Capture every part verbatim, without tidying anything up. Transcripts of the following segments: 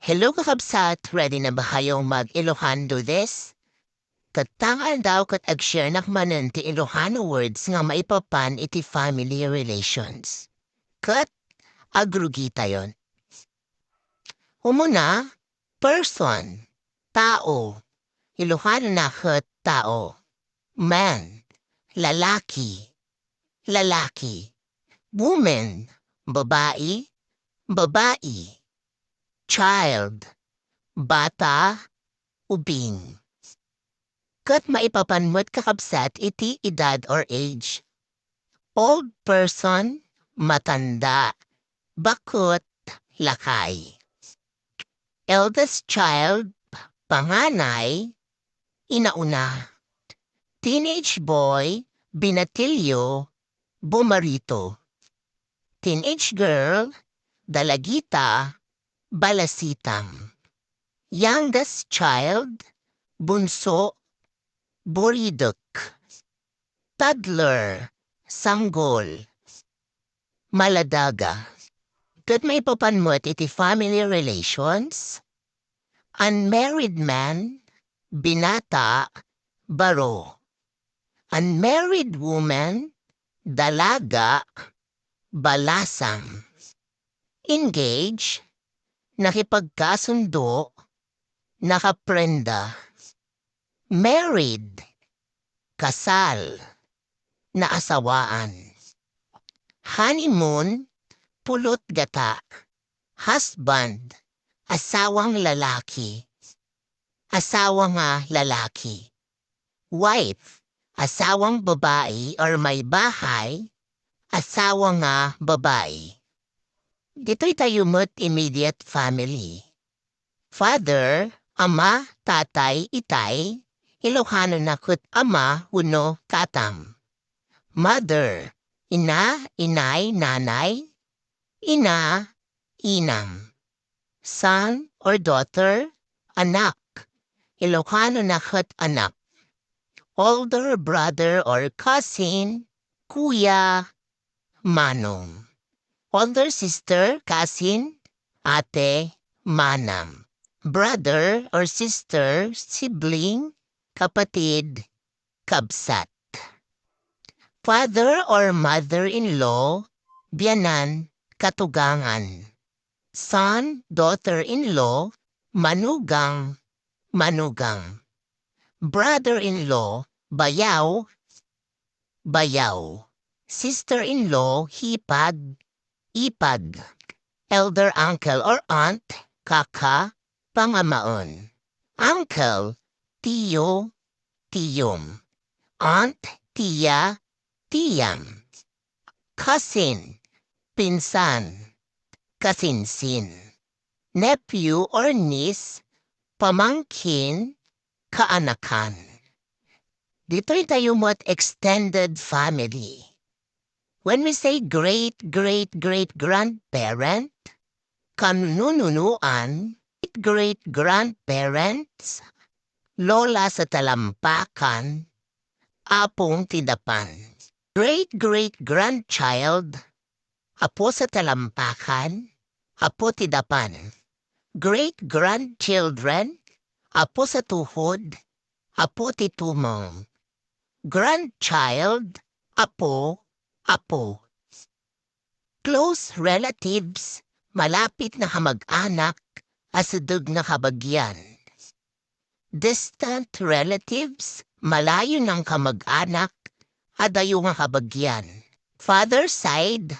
Hello, kakabsat! Ready na ba kayong mag-Ilocano this? Ket tanggal daw ket ag-share nak manen ti Ilocano words nga maipapan iti family relations. Ket agrugitayon. Umuna, person, tao. Ilocano na ket tao. Man, lalaki, lalaki. Woman, babai, babai. Child, bata, ubing. Ket maipapan met, kakabsat, iti edad or age. Old person, matanda, bakut, lakay. Eldest child, panganay, inauna. Teenage boy, binatilyo, bumarito. Teenage girl, dalagita, balasitang. Youngest child, bunso, buridek. Toddler, sanggol, maladaga. Ket maipapan met iti family relations. Unmarried man, binata, baro. Unmarried woman, dalaga, balasang. Engage, nakipagkasundo, nakaprenda. Married, kasal, naasawaan. Honeymoon, pulot gata. Husband, asawang lalaki. Asawa nga lalaki. Wife, asawang babai or may bahay, asawa nga babai. Ditoy tayo met immediate family. Father, ama, tatay, itay, Ilocano na ket ama wenno tatam. Mother, ina, inay, nanay, ina, inang. Son or daughter, anak, Ilocano na ket anak. Older brother or cousin, kuya, manong. Older sister, cousin, ate, manang. Brother or sister, sibling, kapatid, kabsat. Father or mother-in-law, biyanan, katugangan. Son, daughter-in-law, manugang, manugang. Brother-in-law, bayaw, bayaw. Sister-in-law, hipag, ipag. Elder uncle or aunt, kaka, pangamaon. Uncle, tiyo, tiyom. Aunt, tiya, tiyam. Cousin, pinsan, kasinsin. Nephew or niece, pamangkin, kaanakan. Ditoy tayo met extended family. When we say great, great, great grandparent, kanununoan, great, great grandparents, lola sa talampakan, apong ti dapan. Great, great grandchild, apo sa talampakan, apo ti dapan. Great grandchildren, apo sa tuhod, apo ti tumong. Grandchild, apo, apo. Close relatives, malapit na kamag-anak, asideg na kabagian. Distant relatives, malayo nang kamag-anak, adayo nga kabagian. Father side,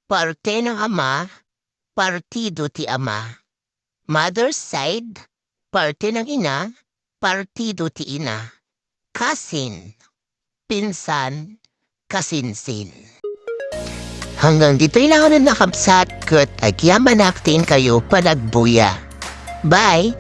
parte ng ama, partido ti ama. Mother side, parte ng ina, partido ti ina. Cousin, pinsan, kasinsin. Hanggang ditoy lang ang nakabsat, ket agyamanak ti inkayo panagbuya. Bye!